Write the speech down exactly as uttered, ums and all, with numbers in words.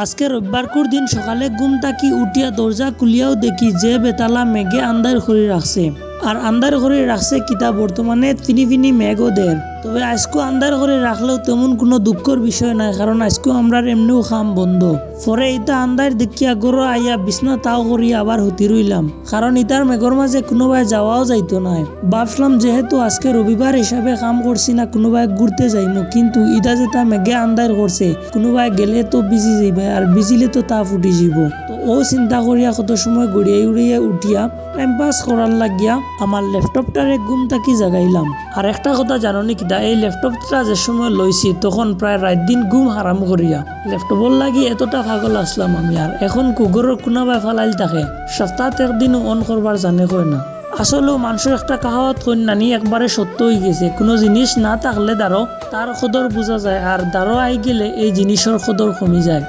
আজকে রবিবারকুর দিন সকালে ঘুম থাকি উঠিয়া দরজা খুলিয়াও দেখি যে বেতালা মেঘে আন্দাইর করি রাখছে। আর আন্দাইর করি রাখছে কিতা, বর্তমানে ফিনি ফিনি মেঘও দের। তবে আজকেও আন্দাইর করি রাখলেও তেমন কুনু দুঃখর বিষয় নায়, কারণ আজকেও আমরার এমনেও কাম বন্ধ। পরে ইতা আন্দাইর দেখিয়া ঘরো আইয়া বিছনা তাও করিয়া আবার হুতি রইলাম, কারণ ইতার মেঘর মাঝে কুনুবায় যাওয়াও যাইতো নায়। ভাবছিলাম যেহেতু আজকে রবিবার হিসাবে কাম করছি না, কুনুবায় ঘুরতে যাইমু, কিন্তু ইতা যেতা মেঘে আন্দাইর করছে, কুনুবায় গেলে তো ভিজি যাইবায়, আর ভিজিলে তো তাপ উঠি যাইবো। তো অউ চিন্তা করিয়া কত সময় গড়িয়াই উড়িয়া উঠিয়া টাইম পাস করার লাগিয়া আমার ল্যাপটপটারে ঘুম থাকি জাগাইলাম। আর একটা কথা জানো নি কিতা, এই ল্যাপটপটা যে সময় লইছি তখন প্রায় রাইত দিন ঘুম হারাম করিয়া। ল্যাপটপর লাগি এতটা পাগল আছলাম আমি, আর এখন কুগরর কুনাবায় ফালাইল থাকে, সপ্তাহত একদিনও অন করবার জানে কয় না। আসলেও মানষর একটা কাহাওয়াত কইন নানি, একবারে সত্য অইগেছে, কুনু জিনিস না থাকলে দারো তার কদর বুঝা যায়, আর দারো আইগেলে এই জিনিসর কদর কমি যায়।